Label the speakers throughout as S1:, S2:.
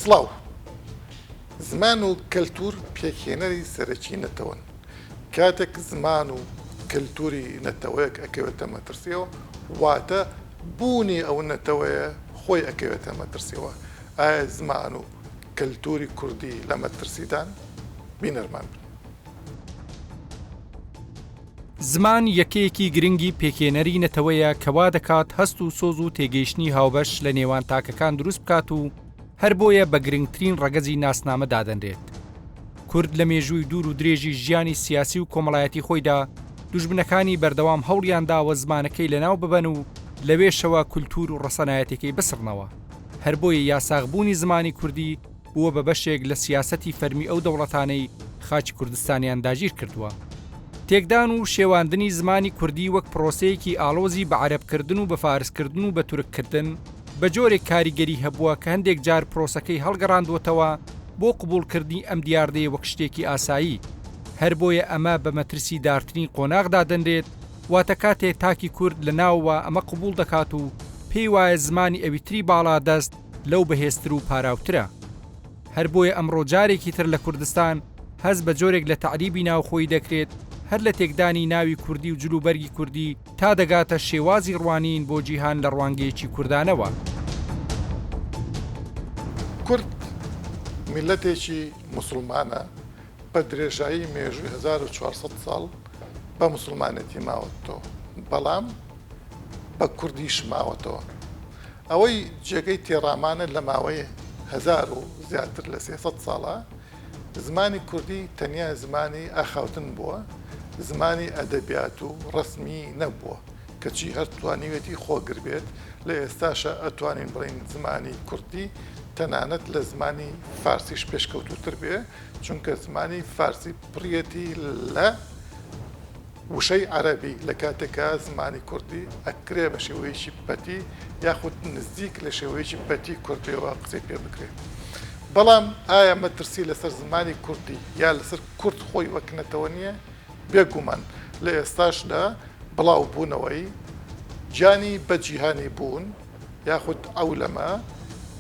S1: سڵاو. زمان و کەلتور پێکهێنەری سەرەکی نەتەوەن. کاتێک زمان و کەلتوری نەتەوەیەک ئەکەوێتە مەترسیەوە، واتە بوونی ئەو نەتەوەیە خۆی ئەکەوێتە مەترسیەوە. ئایا زمان و کەلتوری کوردی لە مەترسیدان؟ بینەرمان بن.
S2: زمان یەکەیەکی گرنگی پێکهێنەری نەتەوەیە کە وا دەکات هەست و سۆز و تێگەیشتنی هاوبەش لە نێوان تاکەکان دروست بکات و هەر بۆیە بە گرنگترین ڕەگەزی ناسنامە دادەنرێت. کورد لە مێژووی دوور و درێژی ژیانی سیاسی و کۆمەڵایەتی خۆیدا دوژمنەکانی بەردەوام هەوڵیان داوە زمانەکەی لەناو ببەن و لەوێشەوە کولتوور و ڕەسەنایەتیەکەی بسڕنەوە. هەر بۆیە یاساغبوونی زمانی کوردی بووە بە بەشێک لە سیاسەتی فەرمی ئەو دەوڵەتانەی خاکی کوردستانیان داگیر کردووە. تێکدان و شێواندنی زمانی کوردی وەک پرۆسەیەکی ئاڵۆزی بە عەرەبکردن و بە فارسکردن و بە تورککردن بە جۆرێک کاریگەری هەبووە کە هەندێک جار پرۆسەکەی هەڵگەڕاندووەتەوە بۆ قبوڵکردنی ئەم دیاردەیە وەک شتێکی ئاسایی. هەر بۆیە ئەمە بە مەترسی دارترین قۆناغ دادەنرێت، واتە کاتێ تاکی کورد لە ناوەوە ئەمە قبوڵ دەکات و پێی وایە زمانی ئەویتری باڵادەست لەو بەهێزتر و پاراوترە. هەر بۆیە ئەمڕۆ جارێکی تر لە کوردستان هەست بە جۆرێک لە تەعریبی ناوخۆیی دەکرێت هەر لە تێکدانی ناوی کوردی و جلوبەرگی کوردی تا دەگاتە شێوازی ڕوانین بۆ جیهان لە ڕوانگەیەکی کوردانەوە.
S1: کورد میللەتێکی موسڵمانە، بە درێژایی مێژووی 1400 ساڵ بە موسڵمانێتی ماوەتەوە، بەڵام بە کوردیش ماوەتەوە. ئەوەی جێگەی تێڕامانە لە ماوەی هەزار و زیاتر لە 300 ساڵە زمانی کوردی تەنیا زمانی ئاخاوتن بووە، زمانی ئەدەبیات و ڕەسمی نەبووە، کەچی هەر توانیوێتی خۆگر بێت، لە ئێستاشا ئەتوانین بڵێین زمانی کوردی تەنانەت لە زمانی فارسیش پێشکەوتووتر بێ، چونکە زمانی فارسی پڕیەتی لە وشەی عەرەبی لە کاتێکا زمانی کوردی ئەکرێ بە شێوەیەکی پەتی یاخود نزیک لە شێوەیەکی پەتی کوردیەوە قسەی پێ بکرێ. بەڵام ئایا مەترسی لەسەر زمانی کوردی یا لەسەر کورد خۆی وەک نەتەوە نییە؟ بێ گومان لە ئێستاشدا بڵاو بوونەوەی گیانی بە جیهانی بوون یاخود عەولەمە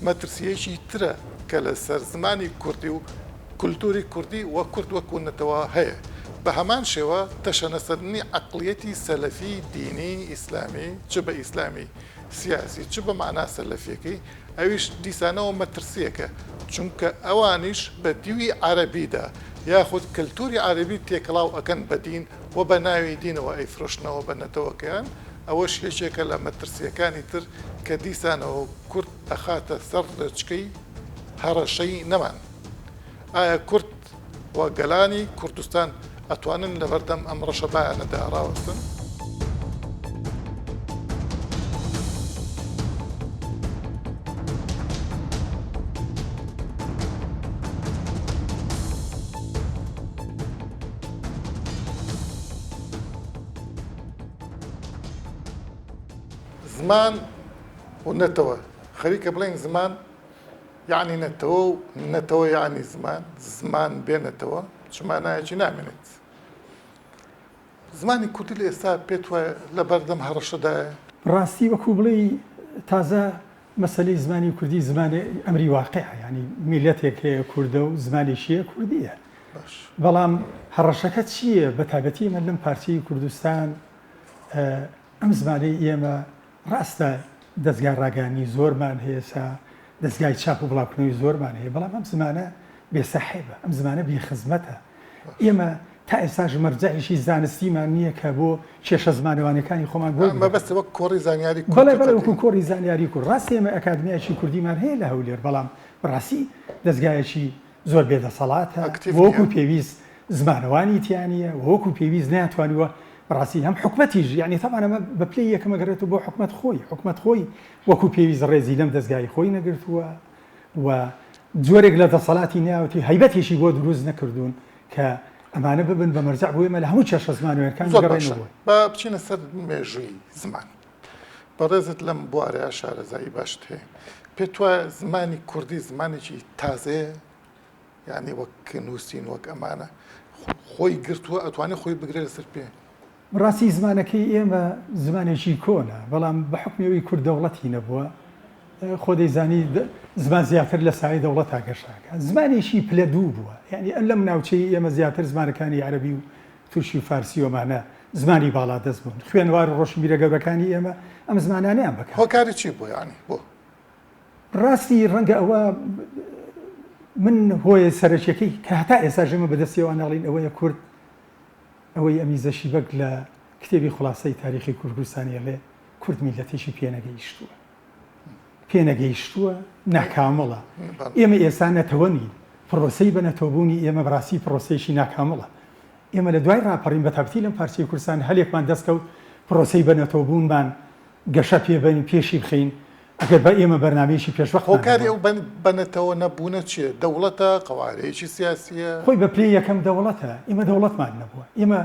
S1: مەترسییەکی ترە کە لە سەر زمانی کوردی و کولتووری کوردی و کورد وەکوو نەتەوە هەیە. بە هەمان شێوە تەشەنەسەندنی عەقڵیەتی سەلەفی دینی ئیسلامی چ بە ئیسلامی سیاسی چ بە مانا سەلەفیەکەی ئەویش دیسانەوە مەترسییەکە چونکە ئەوانیش بە دیوی عەرەبیدا یاخود کەلتوری عەرەبی تێکەڵاو ئەکەن بە دین و بە ناوی دینەوە ئەیفرۆشنەوە بە نەتەوەکەیان ئەوەش یەکێکە لە مەترسییەکانی تر کە دیسانەوە کورد ئەخاتە سەر ڕێچکەی هەڕەشەی نەمان. ئایا کورد و گەلانی کوردستان ئەتوانن لەبەردەم ئەم ڕەشەبایانەدا ڕاوەستن؟ زمان و نەتەوە خەریکە بڵێین زمان یەعنی نەتەوە و نەتەوە یەعنی زمان، زمان بێ نەتەوە چ مانایەکی نامێنێت. زمانی کوردی لە ئێستا پێت وایە لە بەردەم هەڕەشەدایە؟
S3: ڕاستی وەکوو بڵێی تازە مەسەلەی زمانی کوردی زمانێ ئەمری واقیعە یانی میللەتێک هەیە کوردە و زمانێکی هەیە کوردییە.
S1: باش.
S3: بەڵام هەڕەشەکە چییە؟ بە تایبەتی ئێمە لەم پارچەی کوردستان ئەم زمانەی ئێمە ڕاستە دەزگای ڕاگەیاندنی زۆرمان هەیە سا دەزگای چاپ و بڵاوکردنەوەی زۆرمان هەیە بەڵام ئەم زمانە بێ ساحێبە ئەم زمانە بێ خزمەتە ئێمە تا ئێستاش مەرجەعێکی زانستیمان نییە کە بۆ کێشە زمانەوانیەکانی خۆمان بۆی بگەڕێین.
S1: مەبەستە وەک کۆڕی زانیاری کورد
S3: بەڵێ بەڵێ وەکوو کۆڕی زانیاری کورد ڕاستە ئێمە ئەکادمیایەکی کوردیمان هەیە لە هەولێر بەڵام بەڕاستی دەزگایەکی زۆر بێ دەسەڵاتە
S1: ئەکتیڤ
S3: و وەکوو
S1: نییە.
S3: پێویست زمانەوانی تیا نییە و وەکوو پێویست نەیانتوانیوە بەڕاستی هەم حکومەتیش یانی تەبعەن ئەمە بە پلەی یەکەم ئەگەڕێتەوە بۆ حکومەت خۆی، حکومەت خۆی وەکوو پێویست ڕێزی لەم دەزگای خۆی نەگرتووە و جۆرێک لە دەسەڵاتی ناوەتی هەیبەتێکی بۆ دروست نەکردوون کە ئەمانە ببن بە مەرجەع بۆ ئێمە لە هەموو کێشە زمانەوەکان
S1: زۆر باشە
S3: بگەڕێنەوە بۆی.
S1: با بچینە سەر مێژووی زمان. بەڕێزت لەم بوارەیا شارەزایی باشت هەیە. پێت وایە زمانی کوردی زمانێکی تازەیە؟ یانی وەک نووسین وەک ئەمانە خۆی گرتووە ئەتوانێ خۆی بگرێ لەسەر پێ؟
S3: بەڕاستی زمانەکەی ئێمە زمانێکی کۆنە، بەڵام بە حوکمی ئەوەی کورد دەوڵەتی نەبووە. خۆ دەیزانی زمان زیاتر لە سایەی دەوڵەتا گەشە ئەکا. زمانێکی پلە دوو بووە. یانی لەم ناوچەی ئێمە زیاتر زمانەکانی عەرەبی و تورکی و فارسی و ئەمانە زمانی باڵادەست بوون. خوێنەوار و ڕۆشنبیرە گەورەکانی ئێمە ئەم زمانانەیان بەکار.
S1: هۆکاری چی بوو یانی بۆ؟
S3: ڕاستی ڕەنگە ئەوە من هۆیە سەرەکیەکەی کە هەتا ئێستاش ئێمە بەدەستیەوە ناڵین ئەوەیە کورد ئەوەی ئەمیزە شیبەک لە کتێبی خولاسەی تاریخی کوردستانی ئەڵێ کورد میللەتێکی پێنەگەیشتووە پێنەگەیشتووە ناکامڵە ئێمە ئێستا نەتەوە نین پرۆسەی بە نەتەوەبوونی ئێمە بەڕاستی پرۆسەیەکی ناکامڵە ئێمە لە دوای ڕاپەڕین بە تایبەتی لەم پارچەی کوردستان هەلێکمان دەست کەوت پرۆسەی بە نەتەوەبوونمان گەشە پێ بەین پێشی بخەین ئەگەر بە ئێمە بەرنامەیەکی پێشوەختمان
S1: هۆکاری ئەو بە نەتەوە نەبوونە چییە؟ دەوڵەتە؟ قەوارەیەکی سیاسییە؟
S3: خۆی بە پلەی یەکەم دەوڵەتە. ئێمە دەوڵەتمان نەبووە. ئێمە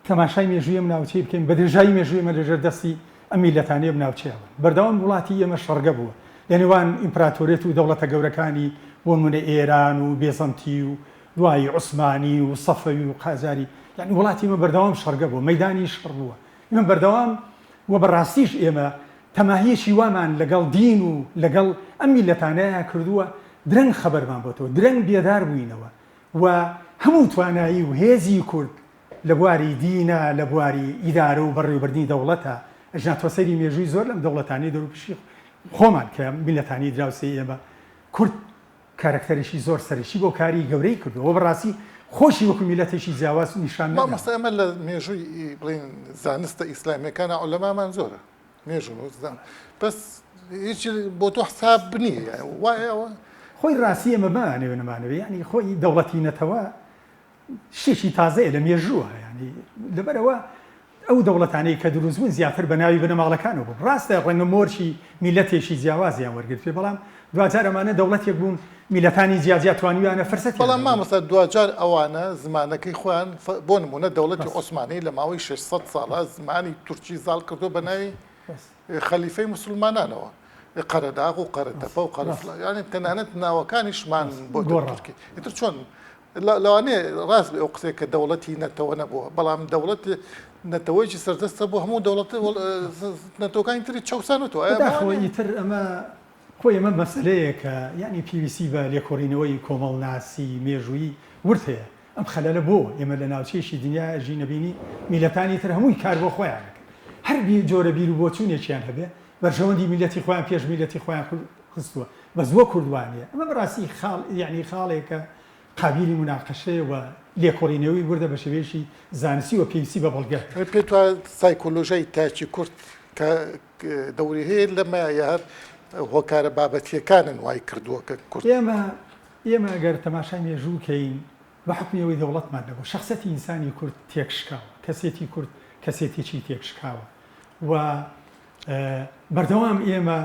S3: تەماشای مێژووی ئەم ناوچەی بکەین، بە درێژایی مێژوو ئێمە لەژێر دەستی ئەم میللەتانەی ئەم ناوچەیە بوون. بەردەوام وڵاتی ئێمە شەڕگە بووە لە نێوان ئیمپراتۆریەت و دەوڵەتە گەورەکانی بۆ نموونە ئێران و بێزەنتی و دوایی عوسمانی و سەفەوی و قاجاری. یانی وڵاتی ئێمە بەردەوام شەڕگە بووە، مەیدانی شەڕ بووە. ئێمە بەردەوام و بە ڕاستیش ئێمە تەماهیەکی وامان لەگەڵ دین و لەگەڵ ئەم میللەتانەیا کردووە درەنگ خەبەرمان بۆتەوە، درەنگ بێدار بووینەوە و هەموو توانایی و هێزی کورد لە بواری دینە، لە بواری ئیدارە و بەڕێوەبردنی دەوڵەتە، ئەگینا تۆ سەیری مێژووی زۆر لەم دەوڵەتانەی دەوروپشتی خۆمان کە میللەتانی دراوسێی ئێمە کورد کارەکتەرێکی زۆر سەرەکی بۆ کاری گەورەی کردووە و بەڕاستی خۆشی وەکو میللەتێکی جیاواز نیشان نەداوە.
S1: مامۆستا ئێمە لە مێژووی بڵێین زانستە ئیسلامیەکانا عولەمامان زۆرە مێژوو بەس هیچ بۆ تۆ حساب نییە یانی وایە ئەوە؟
S3: خۆی ڕاستی ئێمە بمانەوێ نەمانەوێ یانی خۆی دەوڵەتی نەتەوە شتێکی تازەیە لە مێژووە یانی لەبەرئەوە ئەو دەوڵەتانەی کە دروست بوون زیاتر بە ناوی بنەماڵەکانەوە بوون ڕاستە ڕەنگە مۆرکی میلەتێکی جیاوازیان وەرگرتبێ بەڵام دواجار ئەمانە دەوڵەتێک بوون میلەتانی جیاجیا توانیویانە فرسەتیان
S1: بەڵام مامۆستا دواجار ئەوانە زمانەکەی خۆیان بۆ نمونە دەوڵەتی عوسمانی لە ماوەی 600 ساڵە زمانی تورکی زاڵ کردو بە ناوی خەلیفەی موسڵمانانەوە قەرەداغ و قەرەتەپە و قەرەفڵە یانی تەنانەت ناوەکانیشمان بۆ تورکی ئیتر چۆن لەوانەیە ڕاست بێ ئەو قسەیە کە دەوڵەتی نەتەوە نەبووە، بەڵام دەوڵەت نەتەوەیەکی سەردەستە بۆ هەموو دەوڵەت نەتەوەکانی تری چەوسانەوە.
S3: بەداخەوە ئیتر ئەمە خۆی ئەمە مەسەلەیەکە یانی پێویستی بە لێکۆڵینەوەی کۆمەڵناسی مێژوویی ورد هەیە. ئەم خەلەلە بۆ ئێمە لە ناوچەیەکی دنیا ئەژین ئەبینی میللەتانی تر هەمووی کار بۆ خۆیان ئەکەن هەر جۆرە بیر و بۆچوونێکیان هەبێ بەرژەوەندی میللەتی خۆیان پێش میللەتی خۆیان خستووە بەس بۆ کورد وا نییە ئەمە بەڕاستی خاڵ یانی خاڵێکە قابیلی موناقەشەیە و لێکۆڵینەوەی وردە بە شێوەیەکی زانستی و پێویستی بە بەڵگە هەیە.
S1: پێت وایە سایکۆلۆژیای تاکی کورد کە دەوری هەیە لەمە یا هەر هۆکارە بابەتییەکانن وای کردووە کە کورد.
S3: ئێمە ئێمە ئەگەر تەماشای مێژوو بکەین بە حوکمی ئەوەی دەوڵەتمان نەبوو شەخسیەتی ئینسانی کورد تێکشکاوە کەسێتی کورد کەسێتیی تێکشکاوە و بەردەوام ئێمە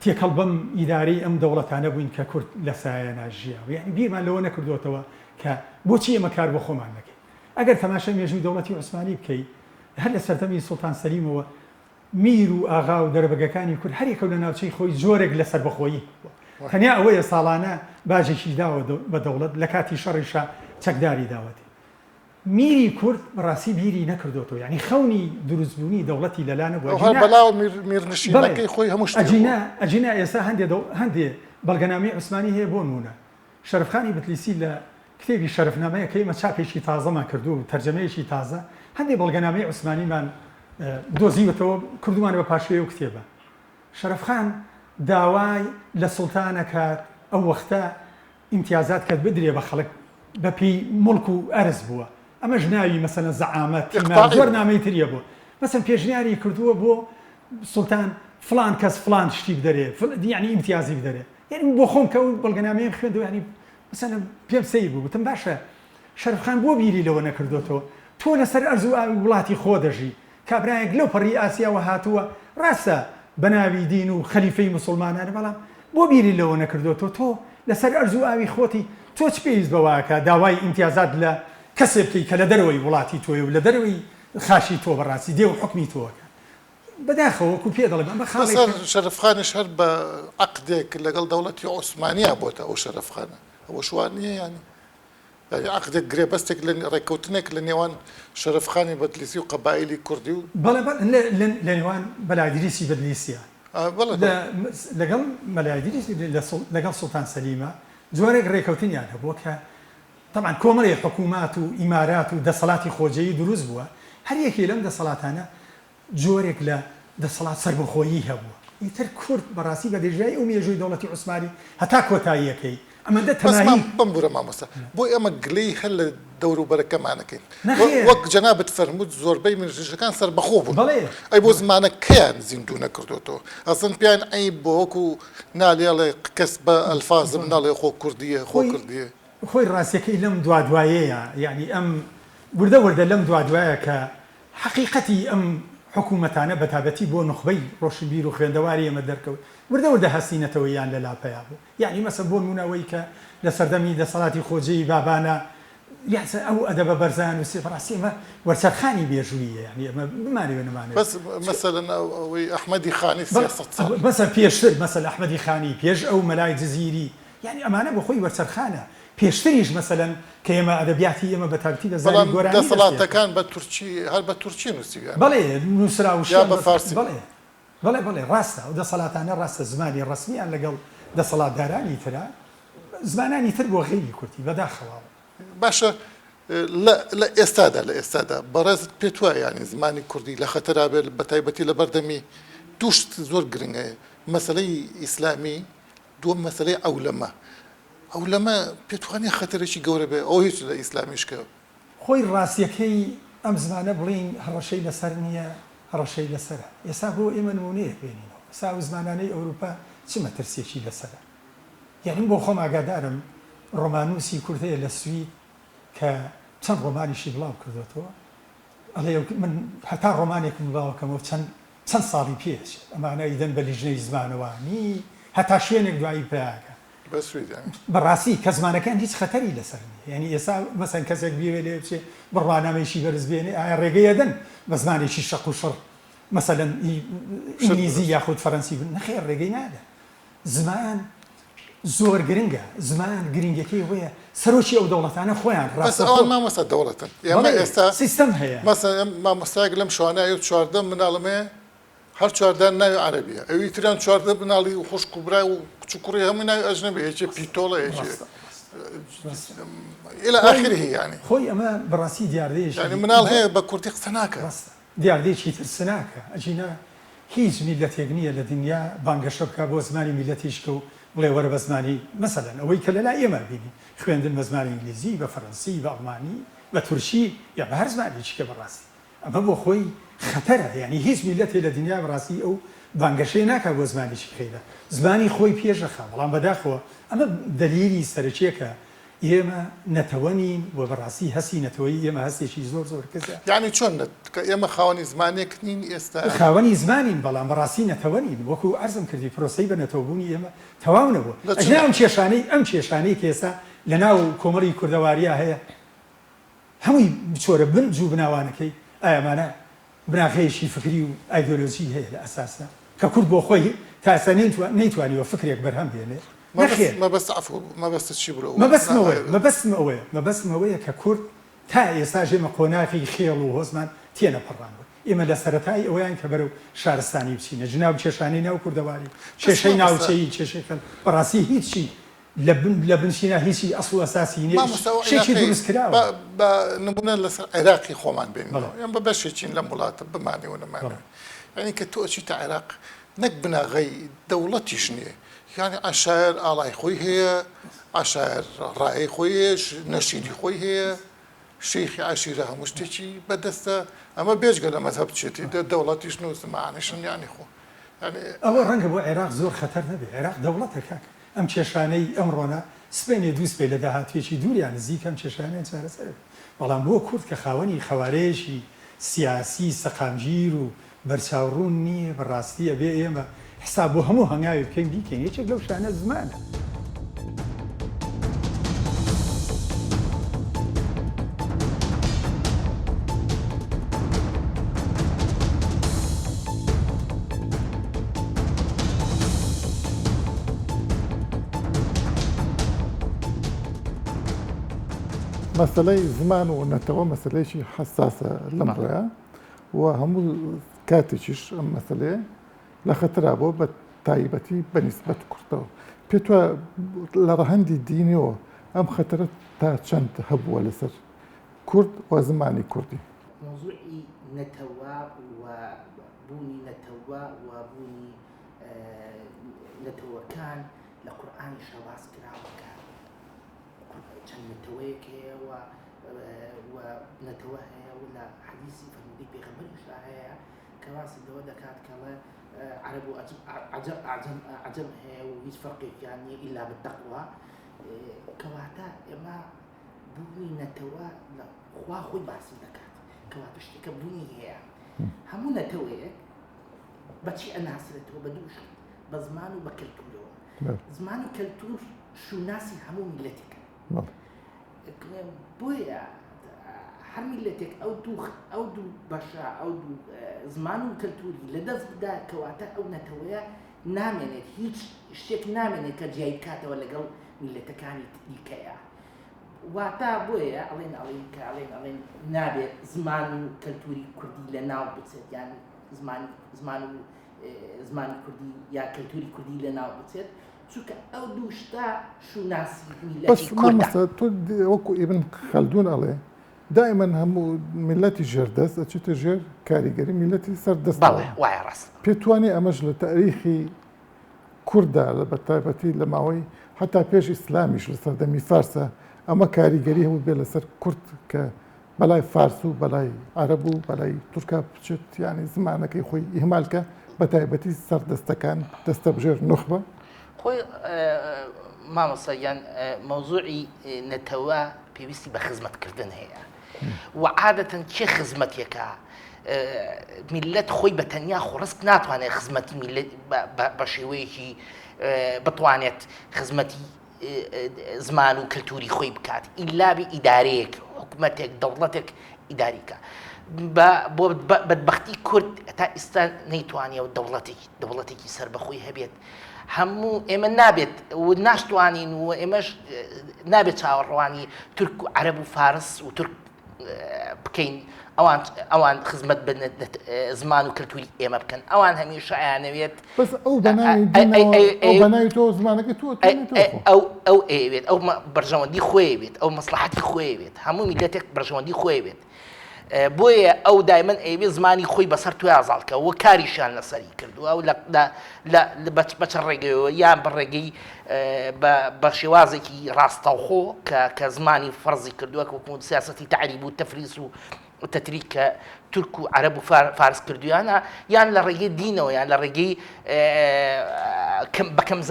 S3: تێکەڵ بەم ئیدارەی ئەم دەوڵەتانە بووین کە کورد لە سایەیانا ژیاوە. یانی بیرمان لەوە نەکردۆتەوە کە بۆچی ئێمە کار بۆ خۆمان نەکەین. ئەگەر تەماشای مێژووی دەوڵەتی عوسمانی بکەی هەر لە سەردەمی سوڵتان سەلیمەوە میر و ئاغا و دەرەبەگەکانی کورد هەر یەکەو لە ناوچەی خۆی جۆرێک لە سەربەخۆیی هەبووە. تەنیا ئەوەیە ساڵانە باجێکی داوە بە دەوڵەت لە کاتی شەڕیشا چەکداری داوەتێ. میری کورد بەڕاستی بیری نەکردۆتەوە یانی خەونی دروست بوونی دەوڵەتی لەلا نەبووە
S1: ئەو هەر ئەگینا بەلاوە میر
S3: بەڵێ
S1: میرنشینەکەی خۆی هەموو شتێ بووە.
S3: ئەگینا ئەگینا ئێستا هەندێ دەو هەندێ بەڵگەنامەی عوسمانی هەیە بۆ نموونە شەرەفخانی بتلیسی لە کتێبی شەرەفنامەیە کە ئێمە چاپێکی تازەمان کردووە و تەرجەمەیەکی تازە هەندێ بەڵگەنامەی عوسمانیمان دۆزیوەتەوە کردوومانە بە پاشکۆی ئەو کتێبە شەرەفخان داوای لە سوڵتان ئەکات ئەو وەختە ئیمتیازات کە بدرێ بە خەڵک بە پێی موڵک و ئەرز بووە ئەمەش ناوی مەسەلەن زەعامە تیمار زۆر نامەی تریە بۆ مەسەن پێشنیاری کردووە بۆ سوڵتان فڵان کەس فڵان شتی بدەرێ یعنی ئیمتیازی بدەرێ یعنی بۆ خۆم کە ئەو بەڵگەنامەیەم خوێندەوە یعنی مەسەلەن پێم سەیر بوو گوتم باشە شەرەفخان بۆ بیری لەوە نەکردۆتەوە تۆ لەسەر ئەرز و ئاوی وڵاتی خۆ دەژی کابرایەک لەو پەڕی ئاسیاوە هاتووە ڕاستە بەناوی دین و خەلیفەی موسڵمانانە بەڵام بۆ بیری لەوە نەکردۆتەوە تۆ لەسەر ئەرز و ئاوی خۆتی تۆ چ پێویست بەوە ئەکا داوای ئیمتیازات لە کەسێ بکەی کە لە دەرەوەی وڵاتی تۆیە و لە دەرەوەی خاکی تۆ بەڕاستی دێ و حوکمی تۆ ئەکا بەداخەوە وەکو پێ دەڵێم ئەمە
S1: لەسەر
S3: خاڵێکە.
S1: شەرەفخانیش هەر بە عەقدێک لەگەڵ دەوڵەتی عوسمانیا بۆتە ئەو شەرەفخانە ئەوەش وا نییە یانی یانی عەقدێک گرێبەستێک لە ڕێککەوتنێک لە نێوان شەرەفخانی بەدلیسی و قەبائیلی کوردی و.
S3: بەڵێ بەڵێ لە لە نێوان بەلادریسی بەدلیسیە. لەگەڵ مەلا ئیدریس لەگەڵ سوڵتان سەلیمە جۆرێک ڕێکەوتنیان هەبووە کە تەبعەن کۆمەڵێ حکوومات و ئیمارات و دەسەڵاتی خۆجێیی دروست بووە، هەر یەکێ لەم دەسەڵاتانە جۆرێک لە دەسەڵات سەربەخۆیی هەبووە. ئیتر کورد بەڕاستی بە درێژایی ئەو مێژووی دەوڵەتی عوسمانی هەتا کۆتاییەکەی ئەمەندە
S1: بەس
S3: تەماهی.
S1: بمبورە مامۆستا بۆ ئێمە گلەی هەر لە دەوروبەرەکەمان ئەکەین
S3: نەخێر.
S1: وەک جەنابت فەرمووت زۆربەی میرنشینەکان سەربەخۆ بوون
S3: بەڵێ.
S1: ئەی بۆ زمانەکەیان زیندوو نەکردۆتەوە ئەسڵەن پێیان عەیب بووە وەکو نالی ئەڵێ کەس بە ئەلفازم نەڵێ خۆ کوردیە خۆ
S3: خۆی
S1: کوردیە.
S3: خۆی ڕاستیەکەی لەم دوادوایەیە یانی ئەم وردە وردە لەم دوادوایە کە حەقیقەتی ئەم حکوومەتانە بەتابەتی بۆ نوخبەی ڕۆشنبیر و خوێندەواری ئێمە دەرکەوت، وردە وردە هەستی نەتەوەییان لە لا پەیا بوو. یەعنی مەسەن بۆ نموونە ئەوەی کە لە سەردەمی دەسەڵاتی خۆجێی بابانە یەعنی ئەو ئەدەبە بەرزەیان نووسی، بەڕاستی ئەمە وەرچەرخانی مێژووییە، یەعنی ئەمە بمانەوێ نەمانەوێ.
S1: بەس مەسەلەن ئەوەی ئەحمەدی خانی 300 ساڵ.
S3: مەسەن پێشتر مەسەلەن ئەحمەدی خانی، پێش ئەو مەلای جزیری، یانی ئەمانە بۆ خۆی وەرچەرخانە. پێشتریش مەسەلەن کە ئێمە ئەدەبیاتی ئێمە بە تایبەتی بە زاری
S1: بەڵام
S3: گۆرانی دەست پێ کرد.
S1: دەسەڵاتەکان بە تورکی هەر بە تورکی نووسیویانە.
S3: بەڵێ نووسراو
S1: یا
S3: شیان
S1: بە
S3: بە
S1: فارسی.
S3: بەڵێ بەڵێ بەڵێ ڕاستە ئەو دەسەڵاتانە ڕاستە زمانی ڕەسمییان لەگەڵ دەسەڵاتدارانی ترە زمانانی تر بۆ غەیری کوردی بەداخەوە.
S1: باشە لە لە ئێستادا لە ئێستادا بەڕێزت پێت وایە یانی زمانی کوردی لە خەتەرا بێت بە تایبەتی لە بەردەمی دوو شت زۆر گرنگ هەیە مەسەلەی ئیسلامی دووەم مەسەلەی عەولەمە عەولەمە پێت وانیە خەتەرێکی گەورە بێ ئەوە هیچ لە ئیسلامیش کە.
S3: خۆی ڕاستیەکەی ئەم زمانە بڵێین هەڕەشەی لەسەر نیە هەڕەشەی لەسەرە ئێستا بۆ ئێمە نمونەیەک بێنینەوە ئێستا ئەو زمانانەی ئەوروپا چ مەترسیەکی لەسەرە یانی من بۆ خۆم ئاگادارم ڕۆماننوسی کورد هەیە لە سوید کە چەند ڕۆمانیشی بڵاو کردۆتەوە ئەڵێ من هەتا ڕۆمانێکم بڵاوەکەمەوە چەند چەند ساڵی پێ ئەچێت ئەمانە ئیدەن بە لیژنەی زمانەوانی هەتا شوێنێک دوایی پەیاکە.
S1: بە سوید یانی.
S3: بەڕاستی کە زمانەکەیان هیچ خەتەری لەسەر نیە یانی ئێستا مەسەن کەسێک بیەوێ لەوێ بچێ بڕوانامەیەکی بەرز بێنێ ئایا ڕێگەی ئەدەن بە زمانێکی شەق و شڕ مەسەلەن ئی ئینگلیزی یاخود فەرەنسی بن نەخێر ڕێگەی نادەن زمان زۆر گرنگە زمان گرنگەکەی ئەوەیە سەرۆکی ئەو دەوڵەتانە خۆیان
S1: بەس ئەوان
S3: ڕاستەوخۆ
S1: مامۆستا دەوڵەتن ئێمە
S3: بەڵێ
S1: ئێستا
S3: سیستەم هەیە.
S1: مەسەلەن مامۆستایەک لەم شوانە ئەو 14 مناڵم هەیە هەر چواردەیان ناوی عەرەبیە ئەوی تریان 14 مناڵی و خوشک و برای و کچ و کوڕی هەمووی ناوی ئەجنەبی یەکێ پیتۆڵە یەکێ
S3: ڕاستە ڕاستە
S1: إلى
S3: خۆی
S1: آخره یعنی
S3: خۆی ئەمە بەڕاستی دیاردەیەکی
S1: یعنی مناڵ هەیە بە کوردی قسە ناکات.
S3: ڕاستە دیاردەیەکی ترسناکە ئەگینا هیچ میللەتێک نییە لە دنیا بانگەشە بکا بۆ زمانی میللەتیشکە و بڵێ وەرە بە زمانی مەسەلەن ئەوەی کە لە لای ئێمە بینین خوێندن بە زمانی ئینگلیزی بە فەرەنسی بە ئەڵمانی بە تورکی یا بە هەر زمانێکی کە بەڕاستی ئەمە بۆ خۆی خەتەرە یانی هیچ میللەتێ لە دنیا بەڕاستی ئەو بانگەشەیە ناکا بۆ زمانێکی خەیرە زمانی خۆی پێش ئەخا بەڵام بەداخەوە ئەمە دەلیلی سەرەکیە کە ئێمە نەتەوە نین و بەڕاستی هەستی نەتەوەیی ئێمە هەستێکی زۆر زۆر کزە.
S1: یەعنی چۆن نەت کە ئێمە خاوەنی زمانێک نین ئێستا؟
S3: خاوەنی زمانین بەڵام بەڕاستی نەتەوە نین وەکو عەرزم کردی پرۆسەی بە نەتەوە بوونی ئێمە تەواو نەبووە
S1: لە چ
S3: ئەگینا ئەم
S1: ناحیە؟
S3: کێشانەی ئەم کێشانەی کە ئێستا لە ناو کۆمەڵی کوردەواریا هەیە هەمووی بچۆرە بن جوو بناوانەکەی ئایا ئەمانە بناغەیەکی فکری و ئایدۆلۆجی هەیە لە ئەساسدا کە کورد بۆ خۆی تا ئێستا نەیتوانیوە فکرێک بەرهەم بێنێ؟
S1: مەبەست
S3: نەخێر.
S1: مەبەست عەفو مەبەستت چی بوو لەو
S3: مەبەستم ئەوەیە
S1: بناغەیە؟
S3: مەبەستم ئەوەیە مەبەستم ئەوەیە کە کورد تا ئێستاش ئێمە قۆناغی خێڵ و هۆزمان تێنەپەڕاندوە ئێمە لە سەرەتای ئەوەیان کە بەرەو شارستانی بچینە جناو کێشانەی ناو کوردەواری
S1: بەس
S3: کێشەی
S1: مامۆستا
S3: ناوچەیی کێشەی خەل بەڕاستی هیچی لە بن لە بنچینە هیچی ئەسڵ و ئەساسی نیە
S1: مامۆستا ئەو
S3: شتێکی
S1: عیراقەی
S3: دروست کراوە.
S1: با با نمونە لەسەر عێراقی خۆمان
S3: بەڵێ.
S1: بێنینەوە ئێمە بە بەشێکین لەم وڵاتە بمانەوێ و
S3: بەڵێ.
S1: نەمانەوێ یانی کە تۆ ئەچیتە عێراق نەک بناغەی دەوڵەتیش نییە یانی عەشایەر ئاڵای خۆی هەیە عەشایەر ڕایەی خۆی هەیە نەشیدی خۆی هەیە شێخی عەشیرە هەموو شتێکی بەدەستە ئەمە بێجگە لە مەزهەب چێتی دە دەوڵەتیشن و زمانیشن یانی خۆ یانی.
S3: ئەوە ڕەنگە بۆ عێراق زۆر خەتەر نەبێ عێراق دەوڵەتە کاکە ئەم کێشانەی ئەمڕۆنا سبەینێ دووسبەی لە داهاتوویەکی دوور یا نزیک ئەم کێشانەیان چارەسەر ئەبێ. بەڵام بۆ کورد کە خاوەنی قەوارەیەکی سیاسی سەقامگیر و بەرچاوڕوون نییە، بە ڕاستی ئەبێ ئێمە حساب بۆ هەموو هەنگاوێک بکەین بیکەین، یەکێک لەو شتانە زمانە.
S1: مەسەلەی زمان و نەتەوە مەسەلەیەکی حەساسە لەم ڕێیە و هەموو کاتێکیش ئەم مەسەلەیە. لە خەتەرا بووە بە تایبەتی بە نیسبەت کوردەوە. پێت وایە لە ڕەهەندی دینیەوە ئەم خەتەرە تا چەند هەبووە لەسەر کورد و زمانی کوردی؟
S4: مەوزوعی نەتەوە و بوونی نەتەوە و بوونی نەتەوەکان لە قورئانیشا باس کراوە کە چەند نەتەوەیەک هەیە و و نەتەوە هەیە و لە حەدیسی فەرموودەی پێغەمبەریشا هەیە کە باسی لەوە دەکات کە ڵێ عەرەب و عەجەم عەجەم عەجەم هەیە و هیچ فەرقێکیان نییە ئیلا بالتەقوا کەواتە ئێمە بوونی نەتەوە لە خوا خۆی باسی دەکات کەواتە شتێکە بوونی هەیە هەموو نەتەوەیەک بەچی ئەناسرێتەوە بە دوو شت بە زمان و بە کەلتورەوە زمان و کەلتور شوناسی هەموو میلەتێکە بۆیە هەر میلەتێک ئەو دوو ئەو دوو بەشە ئەو دوو زمان و کەلتوری لە دەست بدا کەواتە ئەو نەتەوەیە نامێنێت هیچ شتێک نامێنێت کە جیای بکاتەوە لەگەڵ میلەتەکانی دیکەیە واتە بۆیە ئەڵێن ئەڵێن کە ئەڵێن ئەڵێن نابێت زمان و کەلتوری کوردی لە ناو بچێت یان زمان زمان و زمانی کوردی یا کەلتوری کوردی لە ناو بچێت چونکە ئەو دوو شتە شوناسی
S1: میللەتی کوردە. بەس مامۆستا تۆ وەکو ئیبن خەلدون ئەڵێ دائیمەن هەموو میللەتی ژێردەست ئەچێتە ژێر کاریگەری میللەتی سەردەستەوە.
S4: بەڵێ وایە ڕاستە.
S1: پێت وانیە ئەمەش لە تاریخی کورددا لە بەتایبەتی لە ماوەی هەتا پێش ئیسلامیش لە سەردەمی فارسە ئەمە کاریگەری هەبوو بێ لەسەر کورد کە بەلای فارس و بەلای عەرەب و بەلای تورکا بچێت یانی زمانەکەی خۆی ئیهمال کە بەتایبەتی سەردەستەکان دەستەبژێر نوخبە.
S4: خۆی مامۆستا گیان مەوزوعی نەتەوە پێویستی بە خزمەتکردن هەیە و عادەتەن کێ خزمەتێکە میلەت خۆی بە تەنیا خۆڕسک ناتوانێت خزمەتی میلەت بە شێوەیەکی بتوانێت خزمەتی زمان و کەلتوری خۆی بکات ئیلا بی ئیدارەیەک حکومەتێک دەوڵەتێک ئیداری کە بۆ بەدبەختی کورد تا ئیستا نەیتوانیەوە دەوڵەتێکی دەوڵەتێکی سەربەخۆی هەبێت هەموو ئێمە نابێت و ناشتوانین و ئێمەش نابێت چاوەڕوانی تورک و عەرەب و فارس و تورک بکەین ئەوان ئەوان خزمەت بە زمان و کەلتوری ئێمە بکەن ئەوان هەمیشە ئەیانەوێت
S1: بەس ئەو بەناوی دینەوە ئەو بەناوی تۆ زمانەکەی تۆ
S4: ئەو ئەو ئەیەوێت ئەو بەرژەوەندی خۆی بێت ئەو مەسلحەتی خۆی بێت هەموو میلەتێک بەرژەوەندی خۆی بێت بۆیە ئەو دایمەن ئەیەوێ زمانی خۆی بەسەر تویا زاڵکە و کاریشیان لەسەری کردووە و بە چەند ڕێگەیەوە یان بە ڕێگەی بە شێوازێکی ڕاستەوخۆ کە کە زمانی فەرزی کردووە وەکو سیاسەتی تەعریب و تەفریس و تەتریک کە تورک و عەرەب و فارس کردویانە یان لە ڕێگەی دینەوە یان لە ڕێگەی بە کەم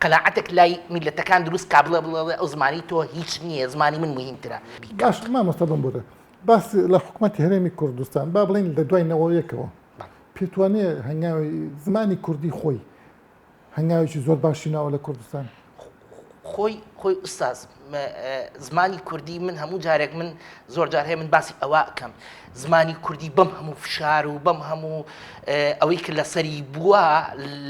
S4: قەناعەتێک لای میلەتەکان دروست کا بڵێ بڵێ ئەو زمانی تۆ هیچ نییە زمانی من مهمترە.
S1: باش مامۆستا بمبورە باس لە حکومەتی هەرێمی کوردستان با بڵێین لە دوای نەوەیەکەوە پێت وانیە هەنگاوی زمانی کوردی خۆی هەنگاوێکی زۆر باشی ناوە لە کوردستان؟
S4: خۆی خۆی ئوستاز زمانی کوردی من هەموو جارێک من زۆر جار هەیە من باسی ئەوە ئەکەم زمانی کوردی بەم هەموو فشار و بەم هەموو ئەوەی کە لەسەری بووە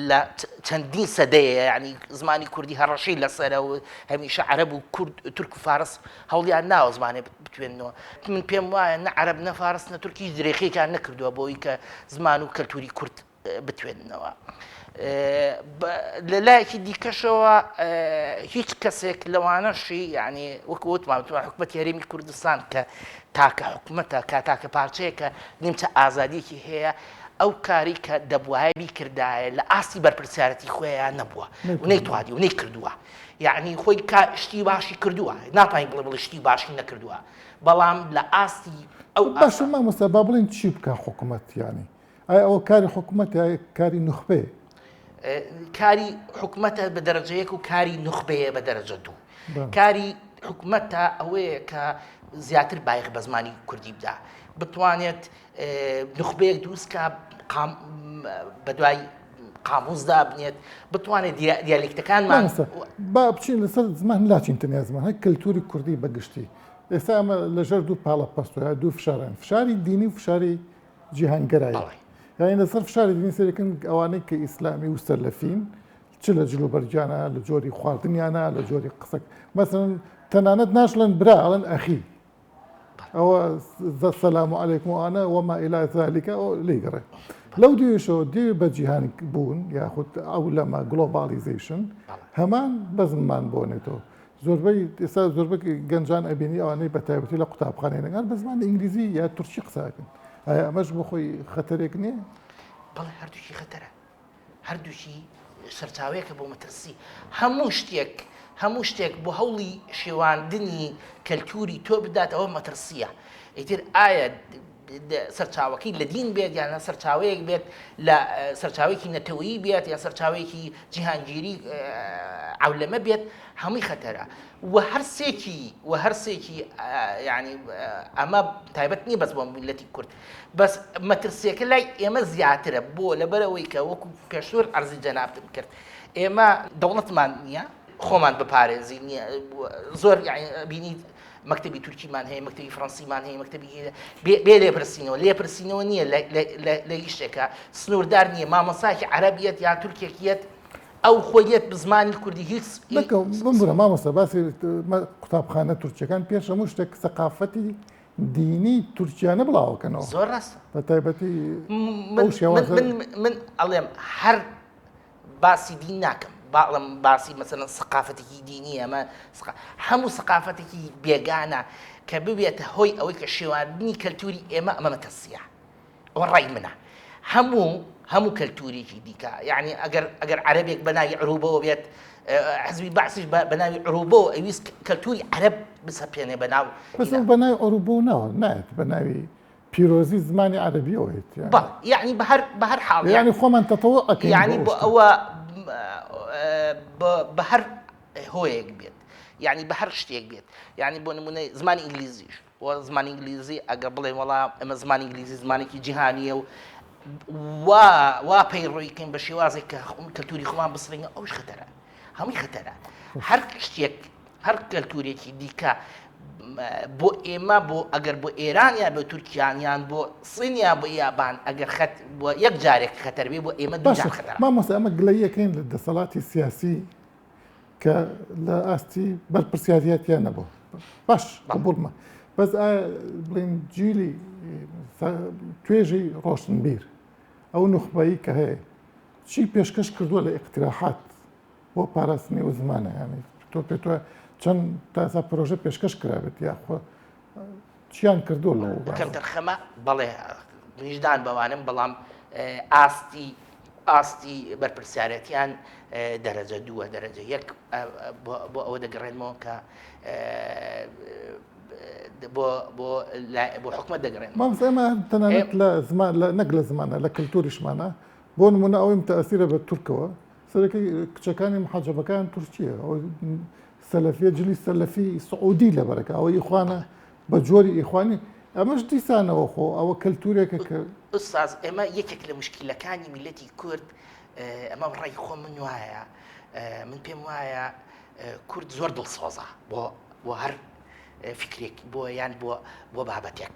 S4: لە چەندین سەدەیە یعنی زمانی کوردی هەڕەشەی لەسەرە و هەمیشە عەرەب و کورد تورک و فارس هەوڵیان ناوە زمانێ بتوێننەوە من پێم وایە نە عەرەب نە فارس نە تورک هیچ درێخییان نەکردووە بۆی کە زمان و کەلتوری کورد بتوێننەوە. لە لایەکی دیکەشەوە هیچ کەسێک لەوانەشی یعنی وەکو وتمان وتمان حکومەتی هەرێمی کوردستان کە تاکە حکومەتە کە تاکە پارچەیە کە نیمچە ئازادیەکی هەیە ئەو کاری کە دەبوایە بیکردایە لە ئاستی بەرپرسیارەتی خۆیان نەبووە و نەیتوانی و نەیکردووە یعنی خۆی کا شتی باشی کردووە ناتوانین بڵێ بڵێ شتی باشی نەکردووە بەڵام لە ئاستی ئەو
S1: باشە مامۆستا با بڵێن چی بکە حکومەت یعنی ئایا ئەوە کاری حکومەتە یا کاری نوخبەیە؟
S4: کاری حکومەتە بە دەرەجە یەک و کاری نوخبەیە بە دەرەجە دوو. کاری حکومەتە ئەوەیە کە زیاتر بایەخ بە زمانی کوردی بدا، بتوانێت نوخبەیەک دروست کا بە دوای قاموس دابنێت، بتوانێت دیالیکتەکانمان
S1: با بچین لەسەر زمان لاچین تەنیا زمان هەر کەلتوری کوردی بە گشتی ئێستا ئەمە لەژێر دوو پاڵە پەستۆیە دوو فشارن فشاری دینی و فشاری جیهانگەرایی بەڵێ. یانی لەسەر فشاری دینی سەیرەکەن ئەوانەی کە ئیسلامی و سەلەفین چ لە جل و بەرگیانە لە جۆری خواردنیانە لە جۆری قسە مەسەن تەنانەت ناشڵێن برا ئەڵێن ئەخی ئەوە سەلام و عەلەیکم و ئەوانە وەما ئیلا زالیکە ئەو لێی گەڕێ. لەو دیویشەوە دیوی بە جیهان بوون یاخود عەولەمە globalization هەمان بەزممان بۆ نێتەوە. زۆربەی ئێستا زۆربەی گەنجان ئەبینی ئەوانەی بە تایبەتی لە قوتابخانەیەکان بە زمانی ئینگلیزی یا تورکی قسە ئەکەن. ئایا ئەمەش بۆ خۆی خەتەرێک نییە؟
S4: بەڵێ هەردووکی خەتەرە. هەردووکی سەرچاوەیەکە بۆ مەترسی. هەموو شتێک هەموو شتێک بۆ هەوڵی شێواندنی کەلتوری تۆ بدات ئەوە مەترسییە. ئیتر ئایا سەرچاوەکەی لە دین بێت یان سەرچاوەیەک بێت لە سەرچاوەیەکی نەتەوەیی بێت یان سەرچاوەیەکی جیهانگیری عەولەمە بێت هەمووی خەتەرە و هەرسێکی و هەرسێکی ینی ئەمە تایبەت نییە بەس بۆ میلەتی کورد بەس مەترسیەکە لای ئێمە زیاترە بۆ لەبەرەوەی کە وەکو پێشتر عەرزی جەنابتم کرد ئێمە دەوڵەتمان نییە خۆمان بپارێزین زۆر بینیت مەکتەبی تورکیمان هەیە مەکتەبی فڕەنسیمان هەیە مەکتەبی بێ لێپرسینەوە لێپرسینەوە نییە لە هیچ شتێکە سنووردار نییە مامۆسایەکی عەرەبیەت یان تورکێکیەت ئەو خۆی یەت بزمانی کوردی هیچ
S1: بمبورە مامۆستا باسی قوتابخانە تورکیەکان پێش هەموو شتێک سەقافەتی دینی تورکیانە بڵاوەکەنەوە
S4: زۆر ڕاستە
S1: بە تایبەتی ئەو شێوازە
S4: من ئەڵێم هەر باسی دین ناکەم باڵم باسی مەسەلەن سەقافەتێکی دینی ئەمە هەموو سەقافەتێکی بێگانە کە ببێتە هۆی ئەوەی کە شێواندنی کەلتوری ئێمە ئەمە مەترسیە ئەوە ڕای منە هەموو هەموو کەلتورێکی دیکە یعنی ئەگەر ئەگەر عەرەبێک بە ناوی عروبەوە بێت حزبی بەعسیش بە ناوی عروبەوە ئەویست کەلتوری عەرەب بسەپێنێ بە ناو
S1: بە ناوی عروبەوە ناوە نایەت بە ناوی پیرۆزی زمانی عەرەبیەوە هێت
S4: بەڵێ یەعنی بە هەر بە هەر حاڵ
S1: یەعنی خۆمان تەتەوع ئەکەین
S4: یەعنی بۆ ئەوە بە هەر هۆیەک بێت یعنی بە هەر شتێک بێت یعنی بۆ نمونە زمانی ئینگلیزیش و زمانی ئینگلیزی ئەگەر بڵێن وەڵا ئەمە زمانی ئینگلیزی زمانێکی جیهانیە و وا وا پەیڕۆیکەین بە شێوازێک کە کەلتوری خۆمان بسڕین ئەوش خەتەرە هەمووی خەتەرە هەر شتێک هەر کەلتورێکی دیکە بۆ ئێمە بۆ ئەگەر بۆ ئێران یان بۆ تورکیان یان بۆ سین یان بۆ یابان ئەگەر خەت بۆ یەک جارێک خەتەر بێ بۆ ئێمە دوو جار خەتەرە.
S1: مامۆستا ئەمە گلەییەکەین لە دەسەڵاتی سیاسی کە لە ئاستی بەرپرسیاریەتیان نەبوو باش قبوڵمە بەس ئایا بڵێن جیلی توێژی ڕۆشنبیر ئەو نوخبەیی کە هەیە چی پێشکەش کردووە لە ئیقتراحات بۆ پاراستنی ئەو زمانە یانی تۆ پێت وایە چەند تاسا پرۆژە پێشکەش کرابێت یاخۆ چیان کردووە لەو بارەوە؟
S4: کەمتەرخەمە بەڵێ منیش دان بەوانم بەڵام ئاستی ئاستی بەرپرسیارەتیان دەرەجە دووە دەرەجە یەک بۆ ئەوە دەگەڕێنمەوە کە بۆ بۆ بۆ حکومت دەگەڕێن
S1: مامۆستا ئێمە تەنانەت لە زمان لە نەک لە زمانە لە کەلتوریشمانە بۆ نمونە ئەوەی متەئەسیرە بە تورکەوە سەرەکەی کچەکانی محەجەبەکان تورکیە ئەوە سەلەفیە جلی سەلەفی سعودی لەبەرەکە ئەوە ئیخوانە بە جۆری ئیخوانی ئەمەش دیسانەوە خۆ ئەوە کەلتورێکە کە
S4: ئوستاز ئێمە یەکێک لە مشکلەکانی میلەتی کورد ئەمە ڕای خۆم من وایە من پێم وایە کورد زۆر دڵسۆزە بۆ بۆ هەر فیکرێک بۆ یان بۆ بۆ بابەتێک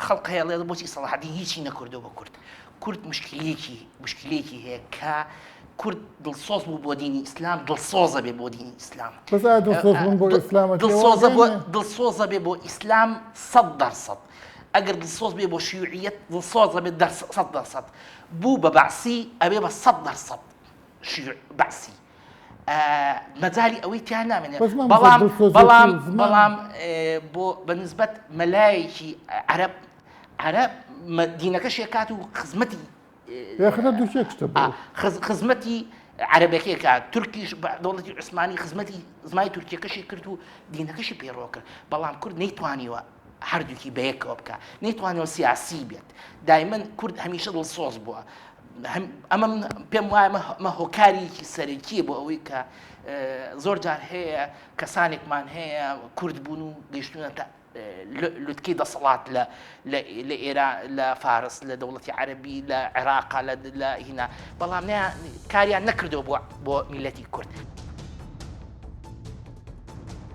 S4: خەڵک هەیە ڵێ بۆچی سەڵاحەدین هیچی نەکردو بە کورد کورد مشکلەیەکی مشکلەیەکی هەیە کە کورد دڵسۆز بوو بۆ دینی ئیسلام دڵسۆزە بێ بۆ دینی ئیسلام
S1: بەس ئایا دڵسۆز بوون بۆ ئیسلام
S4: دڵسۆزە بۆ دڵسۆزە بێ بۆ ئیسلام 100% ئەگەر دڵسۆز بێ بۆ شیوعیەت دڵسۆزە بێ 100% بوو بە بەعسی ئەبێ بە 100% شیوع بەعسی مەجالی ئەوەی تیا نامێنێ بەڵام بەڵام بەڵام بۆ بە نسبەت مەلایەکی عەرەب عەرەب دینەکەشی کات و خزمەتی خزمەتی عەرەبەکەی کات تورکیش بە دەوڵەتی عوسمانی خزمەتی زمانی تورکیەکەشی کرد و دینەکەشی پەیڕەو کرد بەڵام کورد نەیتوانیوە هەردووکی بەیەکەوە بکە نەیتوانەوە سیاسی بێت دایمەن کورد هەمیشە دڵسۆز بووە ئەمە پێم وایە ئەمە هۆکارێکی سەرەکیە بۆ ئەوەی کە زۆر جار هەیە کەسانێکمان هەیە کورد بوون و گەیشتونەتە لوتکەی دەسەڵات لە لە ئێران لە فارس لە دەوڵەتی عەربی لە عێراقا لە هینا بەڵام کاریان نەکردەوە بۆ بۆ میلەتی کورد.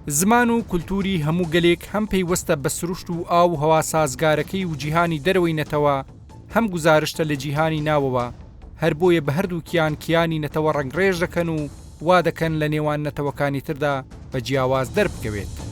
S2: زمان و کولتووری هەموو گەلێک هەم پەیوەستە بە سروشت و ئاو و هەوا سازگارەکەی و جیهانی دەرەوەی نەتەوە، هەم گوزارشتە لە جیهانی ناوەوە، هەر بۆیە بە هەردووکیان کیانی نەتەوە ڕەنگڕێژ دەکەن و وا دەکەن لە نێوان نەتەوەکانی تردا بە جیاواز دەربکەوێت.